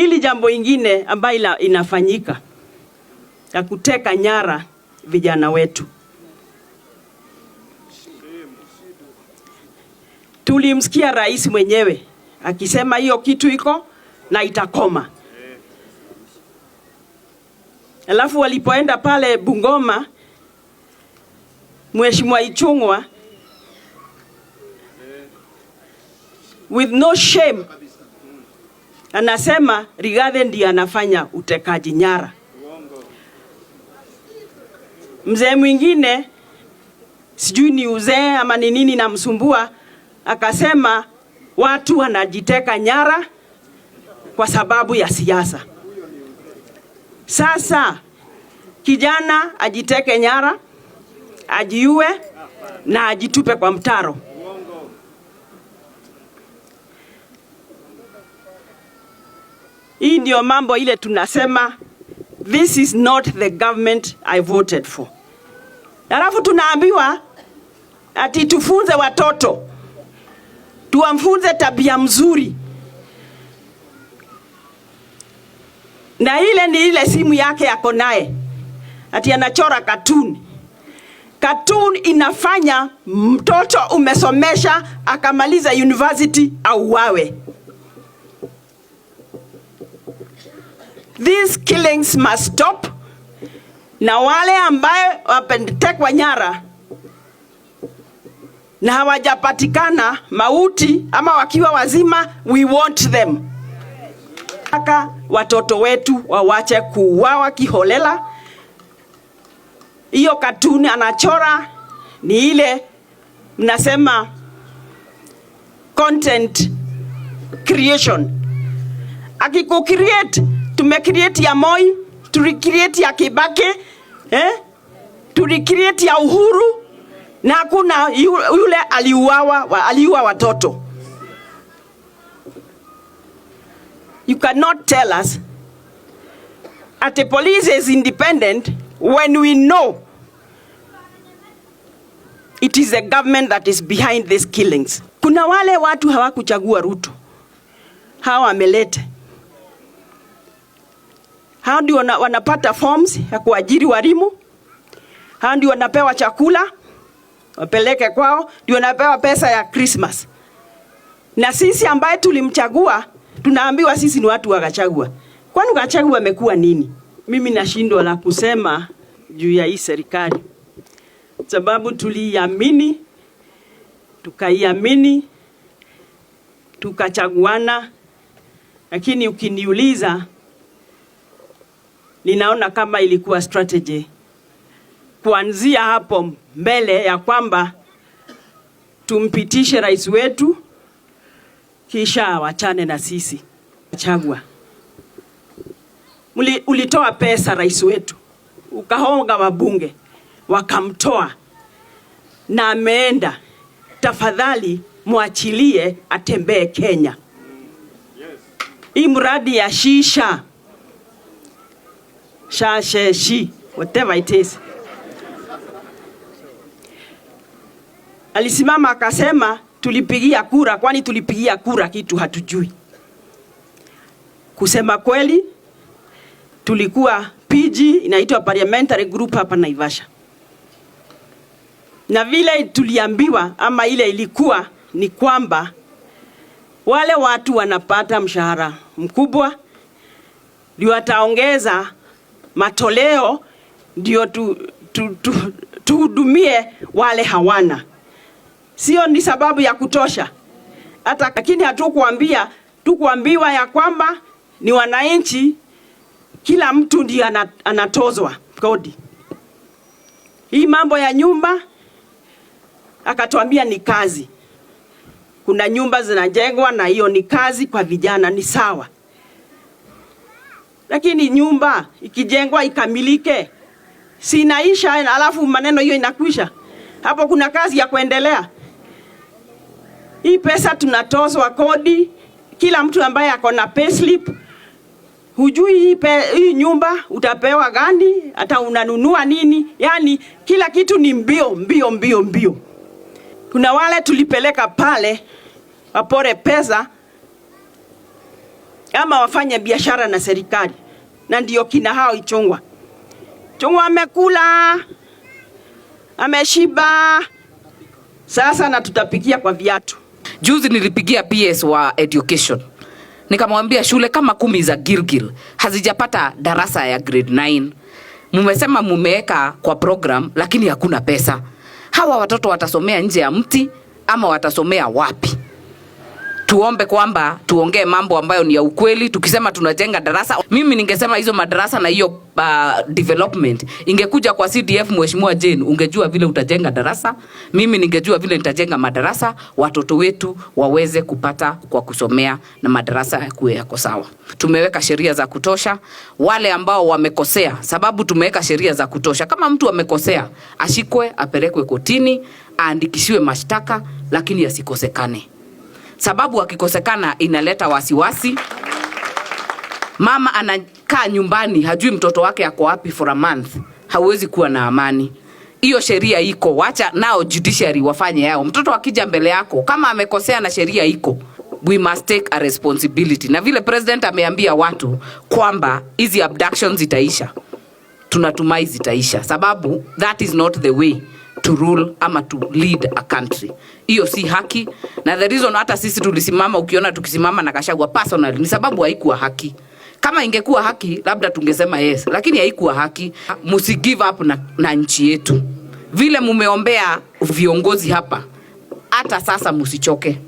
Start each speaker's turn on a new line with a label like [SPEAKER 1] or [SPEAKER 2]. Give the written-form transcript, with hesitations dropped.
[SPEAKER 1] Hili jambo ingine ambayo inafanyika ya kuteka nyara vijana wetu. Tulimsikia rais mwenyewe akisema hiyo kitu iko na itakoma. Alafu walipoenda pale Bungoma, Mheshimiwa Ichung'wa with no shame anasema Rigathi ndiye anafanya utekaji nyara. Mzee mwingine sijui ni uzee ama ni nini namsumbua, akasema watu wanajiteka nyara kwa sababu ya siasa. Sasa kijana ajiteke nyara, ajiue na ajitupe kwa mtaro. Hii ndio mambo ile tunasema this is not the government I voted for. Alafu tunaambiwa ati tufunze watoto, tuwamfunze tabia mzuri, na ile ni ile simu yake ako naye, ati anachora cartoon. Cartoon inafanya mtoto umesomesha akamaliza university auawe. These killings must stop. Na wale ambaye wametekwa nyara na hawajapatikana mauti ama wakiwa wazima, we want them. Aka watoto wetu wawache kuuawa kiholela. Hiyo katuni anachora ni ile mnasema content creation. Akikucreate, tumecreate ya Moi, tulicreate ya Kibaki, tulicreate ya Uhuru, na hakuna yule aliuawa, aliua watoto. You cannot tell us that the police is independent when we know it is the government that is behind these killings. Kuna wale watu hawakuchagua Ruto, hawa wamelete. Hao ndio wanapata forms ya kuajiri walimu. Hao ndio wanapewa chakula wapeleke kwao, ndio wanapewa pesa ya Christmas. Na sisi ambaye tulimchagua tunaambiwa sisi ni watu wa Gachagua. Kwani Gachagua amekuwa nini? Mimi nashindwa la kusema juu ya hii serikali, sababu tuliamini, tukaiamini, tukachaguana, lakini ukiniuliza ninaona kama ilikuwa strategy kuanzia hapo mbele ya kwamba tumpitishe rais wetu kisha wachane na sisi. Chagua. Ulitoa pesa rais wetu, ukahonga wabunge, wakamtoa na ameenda. Tafadhali muachilie atembee Kenya. Hii mradi ya shisha, sha, she, shi, whatever it is. Alisimama akasema tulipigia kura, kwani tulipigia kura kitu hatujui. Kusema kweli, tulikuwa PG inaitwa Parliamentary Group hapa Naivasha. Na vile tuliambiwa ama ile ilikuwa ni kwamba wale watu wanapata mshahara mkubwa ndio wataongeza matoleo ndio tuhudumie wale hawana. Sio ni sababu ya kutosha. Hata lakini hatukuambiwa ya kwamba ni wananchi, kila mtu ndiye anatozwa kodi. Hii mambo ya nyumba akatuambia ni kazi. Kuna nyumba zinajengwa na hiyo ni kazi kwa vijana, ni sawa. Lakini nyumba ikijengwa ikamilike, si inaisha alafu maneno hiyo inakwisha. Hapo kuna kazi ya kuendelea. Hii pesa tunatozwa kodi, kila mtu ambaye ako na payslip, hujui hii nyumba utapewa gani, hata unanunua nini, yani kila kitu ni mbio, mbio, mbio, mbio. Kuna wale tulipeleka pale wapore pesa Ama wafanye biashara na serikali, na ndio kina hao Ichung'wah. Ichung'wah amekula, ameshiba, sasa na tutapikia kwa viatu.
[SPEAKER 2] Juzi nilipigia PS wa education, nikamwambia shule kama 10 za Gilgil hazijapata darasa ya grade 9. Mumesema mumeweka kwa program, lakini hakuna pesa. Hawa watoto watasomea nje ya mti ama watasomea wapi? Tuombe kwamba tuongee mambo ambayo ni ya ukweli. Tukisema tunajenga darasa, mimi ningesema hizo madarasa na hiyo development ingekuja kwa CDF. Mheshimiwa Jane, ungejua vile utajenga darasa, mimi ningejua vile nitajenga madarasa, watoto wetu waweze kupata kwa kusomea na madarasa yakuwe yako sawa. Tumeweka sheria za kutosha. Wale ambao wamekosea, sababu tumeweka sheria za kutosha. Kama mtu amekosea, ashikwe, apelekwe kotini, aandikishiwe mashtaka, lakini asikosekane, sababu akikosekana inaleta wasiwasi. Mama anakaa nyumbani hajui mtoto wake ako wapi for a month, hauwezi kuwa na amani. Hiyo sheria iko, wacha nao judiciary wafanye yao. Mtoto akija mbele yako kama amekosea na sheria iko, we must take a responsibility. Na vile president ameambia watu kwamba hizi abductions zitaisha, tunatumai zitaisha, sababu that is not the way to rule ama to lead a country. Hiyo si haki, na the reason hata sisi tulisimama, ukiona tukisimama na Gachagua personally, ni sababu haikuwa haki. Kama ingekuwa haki, labda tungesema yes, lakini haikuwa haki. Musi give up na nchi yetu. Vile mumeombea viongozi hapa, hata sasa musichoke.